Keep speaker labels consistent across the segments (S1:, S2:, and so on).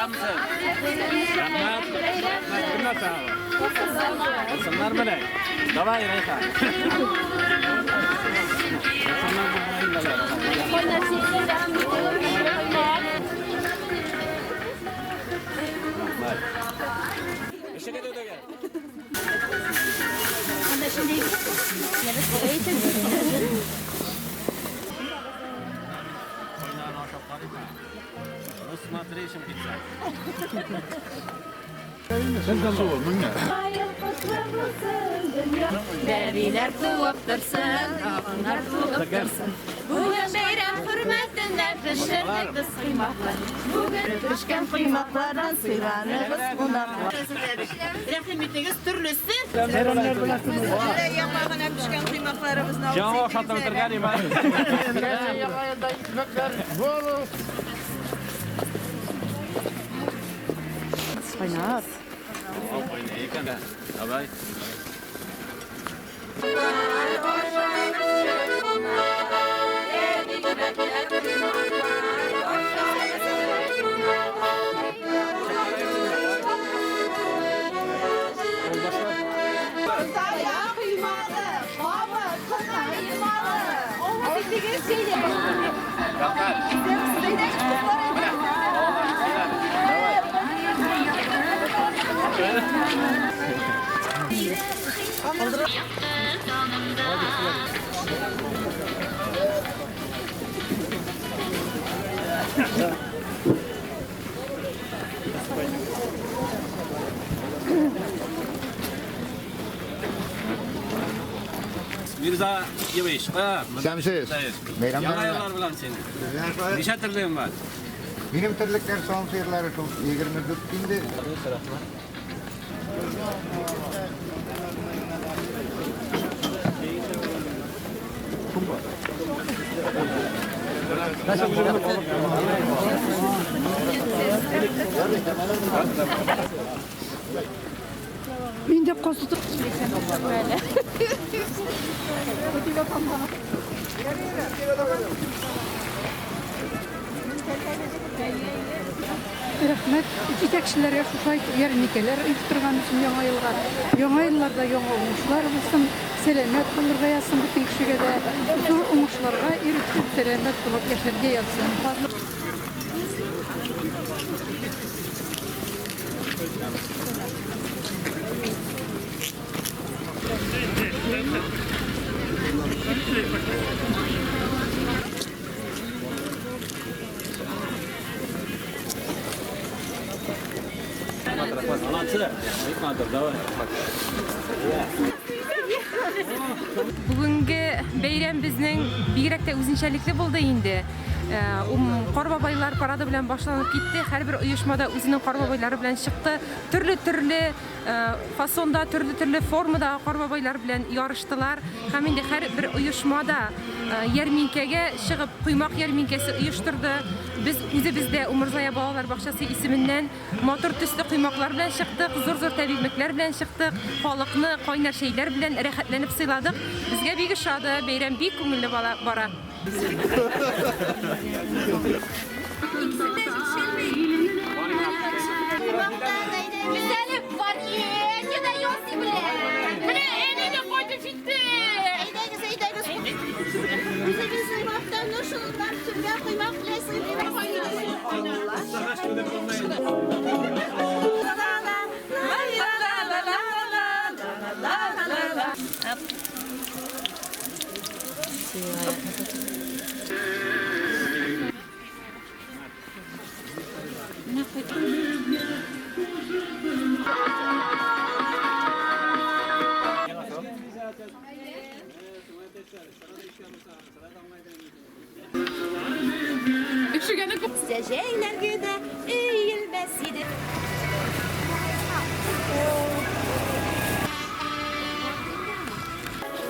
S1: Исәнмесез. Рәхмәт. Кемнәр сагы? Тылсымнар белән. Давай, Рәйхан. Тылсымнар белән. Ну смотри, чем
S2: Бәбиләр туып торсын, агыннар туып торсын. Бүген бәйрәм хөрмәтенә пешердек без коймаклар. Бүген пешкән коймаклардан сыйланырбыз кунаклар.
S3: Рәхим итегез, төрлесе.
S4: Яңа гына пешкән коймакларыбызны алып
S1: Яңа ашатып бетергән иман.
S3: Кайнар.
S1: Давай. Мирза Евич,
S5: Исәнмесез. Бәйрәмнәр
S1: Яңа
S5: белән.
S1: еллар белән сине. Ничә терлегең бар?
S5: Минем терлекләр савым сыерлары шул 24 инде.
S6: Мин дә косытып Рәхмәт җитәкчеләргә шушылай ярминкәләр оештырган өчен яңа елга. Яңа елларда яңа уңышлар булсын, сәламәт булырга язсын бөтен кешегә дә. Зур уңышларга ирешеп, сәламәт булып яшәргә язсын.
S1: Молодцы. Давай.
S7: Бүгенге бәйрәм безнең бигрәк тә үзенчәлекле булды инде. Кар бабайлар парады белән башланып китте. Һәрбер оешмада үзенең кар бабайлары белән чыкты. Төрле-төрле фасонда, төрле-төрле формада кар бабайлар белән ярыштылар. Һәм инде һәрбер оешмада ярминкәгә чыгып, коймак ярминкәсе оештырды. Без үзебез дә Умырзая балалар бакчасы исеменнән матур төсле коймаклар белән чыктык, зур-зур тәбикмәкләр белән чыктык, халыкны кайнар чәйләр белән рәхәтләнеп сыйладык. Безгә бик ошады, бәйрәм бик күңелле бара.
S2: Җәйләр генә өелмәс иде.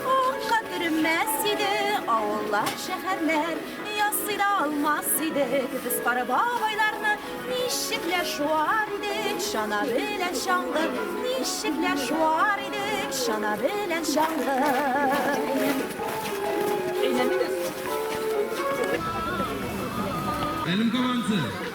S2: Утка төренмәс иде авыллар, шәһәрләр, ясый да алмас идек без кар бабайларны. Ничекләр шуар идек чана белән чаңгы, ничекләр шуар идек чана белән чаңгы.
S8: Әлем командасы.